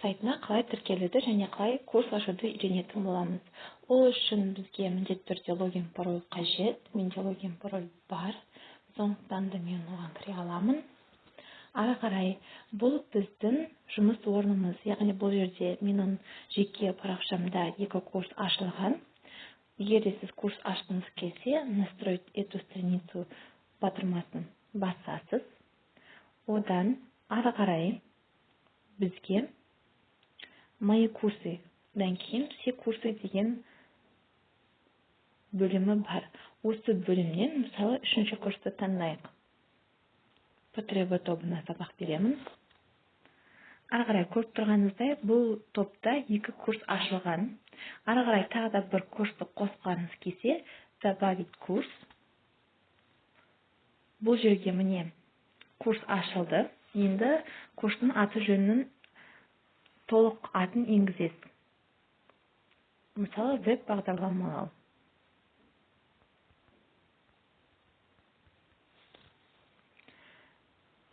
Сайтына қалай тіркелуді және қалай курс ашуды үйренетін боламыз. Ол үшін бізге міндетті түрде логин пароль қажет. Менде логин пароль бар, сондықтан да мен оған кіре аламын. Ары қарай бұл біздің жұмыс орнымыз, яғни бұл жерде менің жеке парақшамда 2 курс ашылған. Егер де сіз курс ашқыңыз келсе, настроить эту страницу батырмасын басасыз. Одан ары қарай бізге мои курсы, одан кейін все курсы деген бөлімі бар. Осы бөлімнен мысалы 3-ші курсты таңдайық. ПТРБ тобына сабақ беремін. Ары қарай көріп тұрғаныңыздай, бұл топта 2 курс ашылған. Ары қарай тағы да бір курсты қосқаныңыз келсе, добавить курс. Бұл жерге міне курс ашылды. Енді курстың аты жөнінің толық атын енгізесіз. Мысалы, веб бағдарламалау.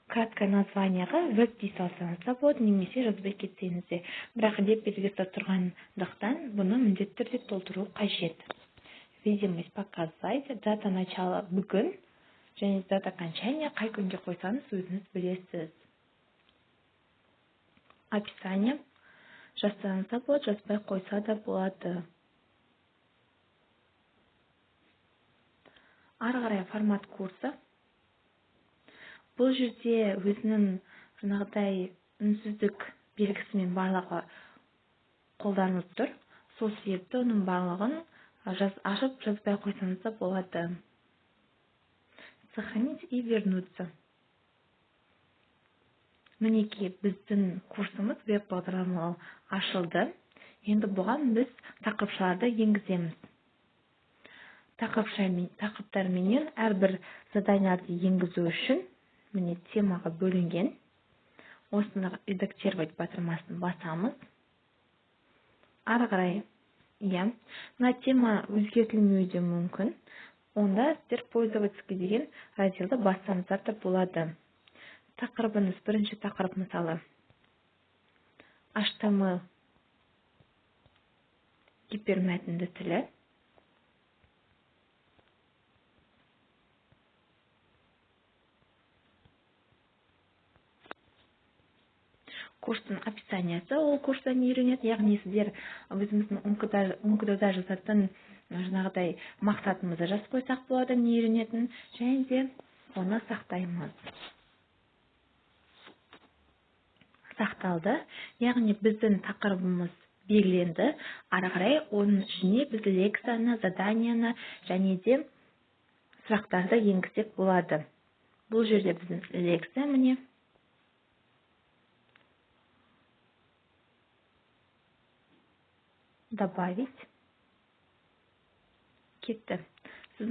Краткое названиеға веб дей салсаңыз да болады, немесе жазбай кетсеңіз де. Бірақ деп белгісі тұрғандықтан бұны міндетті түрде толтыру қажет. Видимость показать, дата начала бүгін және дата окончания қай күнге қойсаңыз өзіңіз білесіз. Описание жазсаңыз да болады, жазбай қойса да болады. Ары қарай формат курса. Бұл жерде өзінің жаңағыдай үнсіздік белгісімен барлығы қолданылып тұр. Сол себепті оның барлығын ашып жазбай қойсаңыз да болады. Сохранить и вернуться. Мінекей біздің курсымыз веб бағдарламалау ашылды. Енді бұған біз тақырыпшаларды енгіземіз. Тақырыптарменен әрбір заданияларды енгізу үшін міне темаға бөлінген. Осыны редактировать батырмасын басамыз. Ары қарай, иә, мына тема өзгертілмеуі де мүмкін. Онда сіздер пользовательский деген разделді бассаңыздар да болады. Тақырыбыңыз бірінші тақырып мысалы HTML гипермәтінді тілі. Курстың описаниясы, ол курста не үйренеді, яғни сіздер өзіміздің УНКД-да жазатын жаңағыдай мақсатымызды жазып қойсақ болады, не үйренетін, және де оны сақтаймыз. Сақталды, яғни біздің тақырыбымыз белгіленді. Ары қарай оның ішіне біз лекцияны, заданияны және де сұрақтарды енгізсек болады. Бұл жерде біздің лекция міне. Добавить. Кетті.